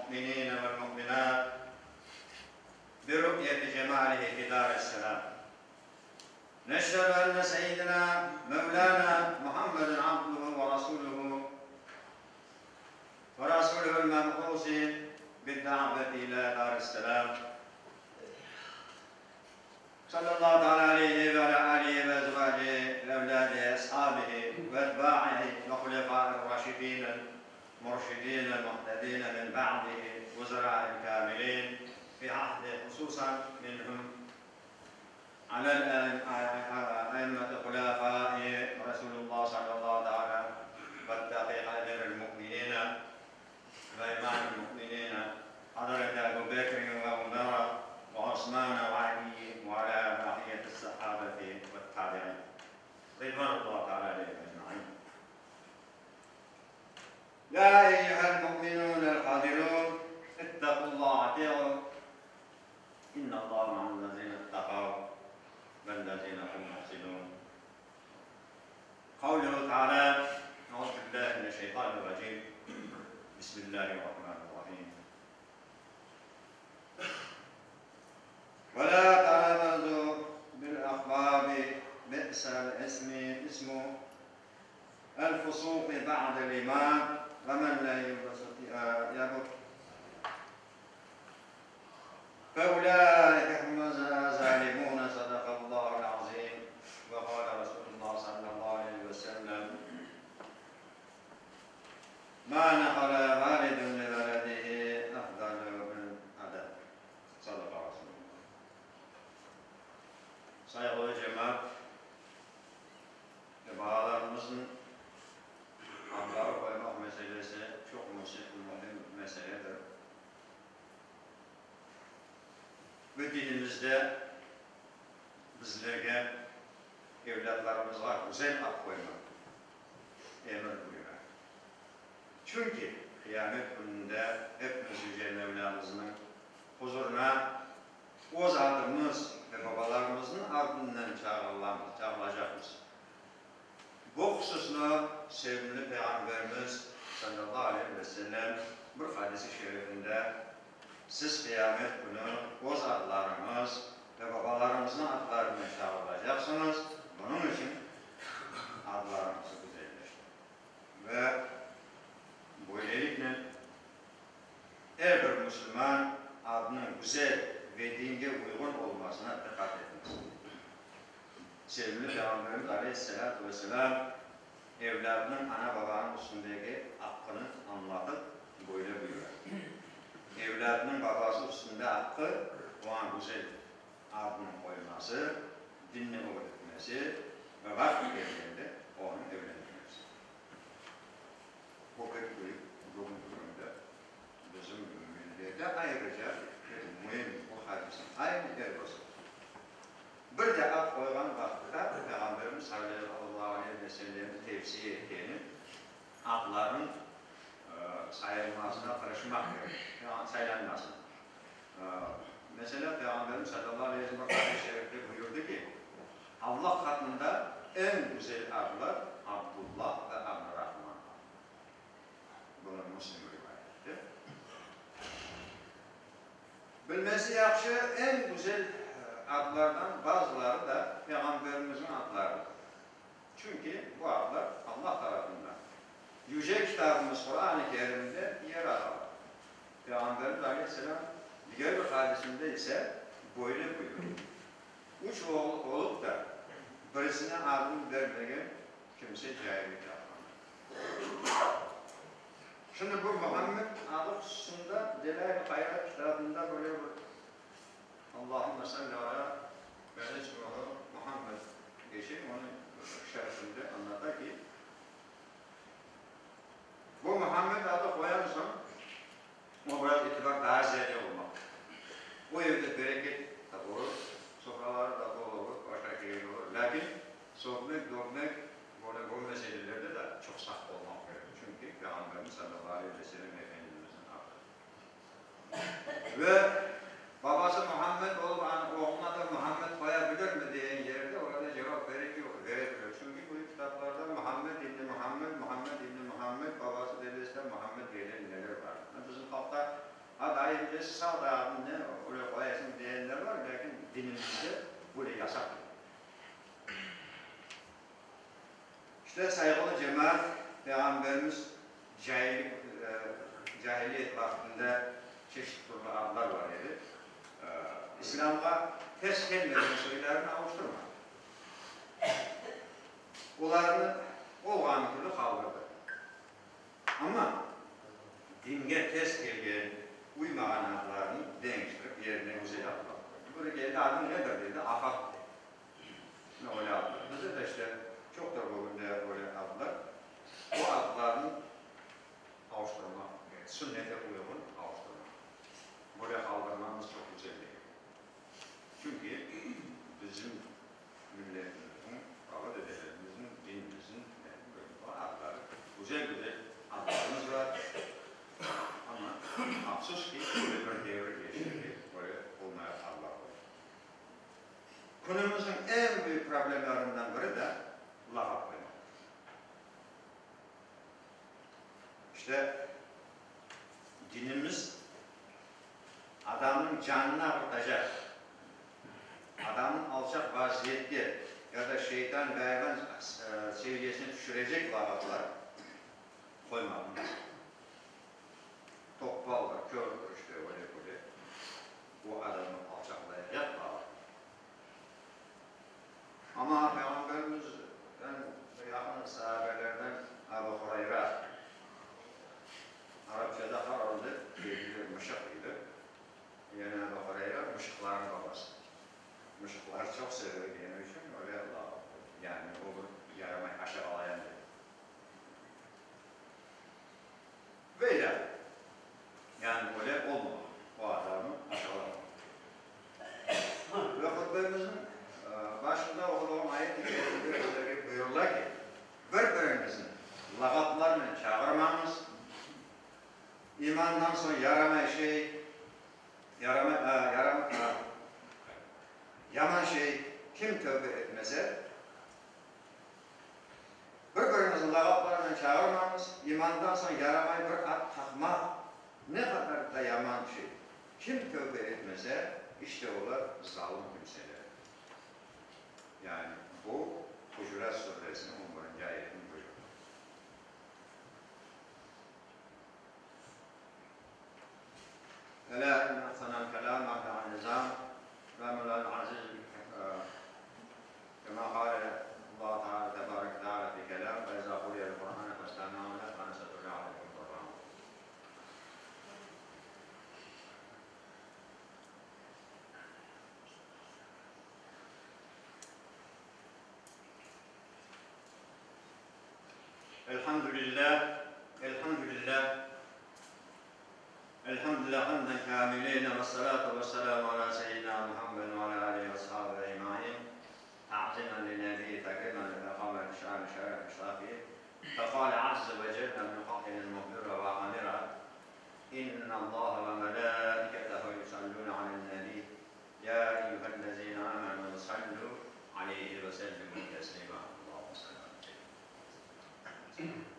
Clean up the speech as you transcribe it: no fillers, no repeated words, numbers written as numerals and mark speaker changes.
Speaker 1: المؤمنين والمؤمنات برؤية جماله في دار السلام. نشهد أن سيدنا مولانا محمد عبده ورسوله ورسوله المبعوث بالدعوة إلى دار السلام. صلى الله تعالى عليه وعلى آله وأزواجه وأولاده وأصحابه وأتباعه وخلفاء الراشدين المرشدين المهتدين من بعده وزراء الكاملين في عهده، خصوصا منهم على الأئمة خلفاء رسول الله صلى الله تعالى والدقيق أمير المؤمنين وإمام المؤمنين حضرة أبو بكر وعمر وعثمان وعلي وعلى بقية الصحابة والتابعين رضوان الله تعالى عليهم أجمعين. يا أيها المؤمنون الحاضرون، اتقوا الله، أطيعوا، إن الله مع الذين اتقوا والذين هم محسنون. قوله تعالى: أعوذ بالله من الشيطان الرجيم، بسم الله الرحمن الرحيم: ولا تنابزوا بالألقاب، بئس الاسم اسم الفسوق بعد الإيمان، ومن لا يتب فأولئك هم الظالمون. صدق الله العظيم. وقال رسول الله صلى الله عليه وسلم: ما نقل والد لولده أفضل من أدب. صدق رسول الله. Sayğılı cemaat ve balalarımıznıñ adları qoymaq meselesi çoq mühim meseledir. Bu dinimizde bizlerge evlâtlarımızğa güzel ad qoymaq emir buyura. Çünki qıyamet kününde hepimiz Yüce Mevlâmıznıñ huzurına öz adımız ve babalarımıznıñ adınen çağırılamız, çağırılacaqmız. Bu hususnı sevimli Peyğamberimiz, sallallahu aleyhi ve sellem, bir hadis-i şerifinde, Siz qıyamet künü öz adlarıñız ve babalarıñıznıñ adlarınen çağırılacaqsıñız, bunıñ içün adlarıñızı güzelleştiriñ. Ve böyleliknen er bir musulman adınıñ güzel ve dinge uyğun olmasına diqqat etmesi. Sevimli Peyğamberimiz aleyhisselâtu vesselâm evlâdnıñ ana-babanıñ üstündeki aqqını añlatıp, böyle buyura, Evlâdnıñ babası üstünde aqqı, oña güzel adnıñ qoyması, dinni ögretmesi ve vaqtı kelgende onı evlendirmesi. Bu pek büyük, bugünki künde bizim millete ayrıca pek müim bu hadisniñ aynı er birisi. Bir de ad qoyğan vaqıtta Peyğamberimiz salâllahu aleyhi ve sellemniñ tevsiye etkeni adlarnıñ sayılmasına tırışmaq kerek, saylanmasına. Meselâ, Peyğamberimiz salâllahu aleyhi ve sellem bir hadis-i şerifte buyurdı ki, Allah qatında eñ güzel adlar Abdullah ve Abdurrahman adıdır. Bunı Müslim rivayet etti. Bilmesi yahşı, eñ güzel adlardan bazıları da Peyğamberimizniñ adlarıdır. Çünki bu adlar Allah tarafından Yüce Kitabımız Quran-ı Kerimde yer alğan. Peyğamberimiz aleyhisselâm diger bir hadisinde ise böyle buyurdı, Üç oğlu olıp da, birisine adını bermegen kimse caillik yapqandır. Şimdi bu Muhammed adı hususında Delâil-i Hayrat kitabında böyle bir Allahümme salli alâ men ismuhu Muhammed geçe, onıñ şerhinde añlata ki, bu Muhammed adı qoyan soñ, o biraz itibar daa ziyade olmaq. O evde bereket da olur, sofraları da bol olur, başqa kerek olur. Lâkin sögmek, dögmek, böyle bu meselelerde da çoq saqt olmaq kerek. Çünki Peyğamberimiz salâllahu aleyhi ve sellem Efendimizniñ adı. Ve babası Muhammed olıp, oğluna da Muhammed qoya bilirmi degen yerde orada cevap bere ki, bere bilir. Çünki bu kitaplarda Muhammed ibni Muhammed, Muhammed ibni Muhammed, babası, dedesi de Muhammed degen neler bar. Bizim halqta. yasaq etti. İşte, sayğılı cemaat, Peyğamberimiz caillik, cahiliyet vaqtında çeşit türlü adlar bar edi. İslâmğa ters kelmegen soylarını avuştırmadı. Olarnı olğanı kibi qaldırdı. Amma dinge ters kelgen, uymağan adlarnı deñiştirip, yerine güzel adlar qoydı. Biri keldi, adıñ nedir, dedi, Afaq dedi. Mına öyle adlar. Bizde de işte çoqtır bugün de öyle adlar. O adlarnı avuştırmaq kerek, sünnete uyğun avuştırmaq. Böyle qaldırmamız çoq güzel degil. Çünki bizim milletimizniñ, baba-dedelerimizniñ, dinimizniñ adları, güzel-güzel adlarımız bar. Amma, afsus ki, böyle bir devir keçti ki, böyle olmayaq adlar oldı. Künümizniñ eñ büyük problemlerinden biri de lağap qoymaqtır. İşte, dinimiz adamnıñ canını ağırtacaq, adamnı alçaq vaziyetke ya da şeytan ve ayvan seviyesine tüşürecek lağaplar qoymaqnı yasaq. Toppaldır, kördür, işte, öyle böyle. Bu adamnı alçaqlayacaq lağap. Amma Peyğamberimiz eñ yaqın sahabelerden Abu Hurayra, arapçada haron dep belgili mışıq edi. Yani Abu Hurayra mışıqlarnıñ babası. Mışıqlar çoq sevilgeni içün öyle lağap qoydı. Yani o bir yaramay aşağalayan demek. Böyle, yani öyle olmamalı, o adamnı aşağalamamaq. Ve hutbemizniñ başında oquduğım ayet-i kerimede bizlerge buyurıla ki, bir-biriñizni lağaplarnen çağırmañız, imandan soñ yaramay şey, yaramay, yaram, yaman şey kim tövbe etmese, Bir-biriñizni lağaplarnen çağırmañız, imandan soñ yaramay bir ad taqmaq ne qadar da yaman şey. Kim tövbe etmese, işte olar zalım kimseler. Yani bu, Hucurat suresiniñ on birinci ayetiniñ buyruğı. Elâ inne ahsenel kelâm mâ nizâm ve Mevlâna Aziz Kema qâle Allahu Teâlâ tebareke teâlâ fî kelâm, Ve izâ quriyel Qur'ân festemi'û leh ve ansitû leallekum turhamûn. Elhamdülillâh, elhamdülillâh, elhamdülillâh hamden kâmilîne vessalâtu vesselâmu alâ seyyidinâ Muhammedin ve alâ âlihi ve ashabihi ecmaîn, ta'zimen li nebiyyi tekrimen li fehamet şan şeref şafi, feqâle azze ve celle min qâilin muhbira ve amira, İnnallâhe ve melâiketehu yusallûne alen-nebî, yâ eyyühellezîne âmenû sallû aleyhi ve sellimû teslîmâ. Allahümme salli alâ seyyidinâ.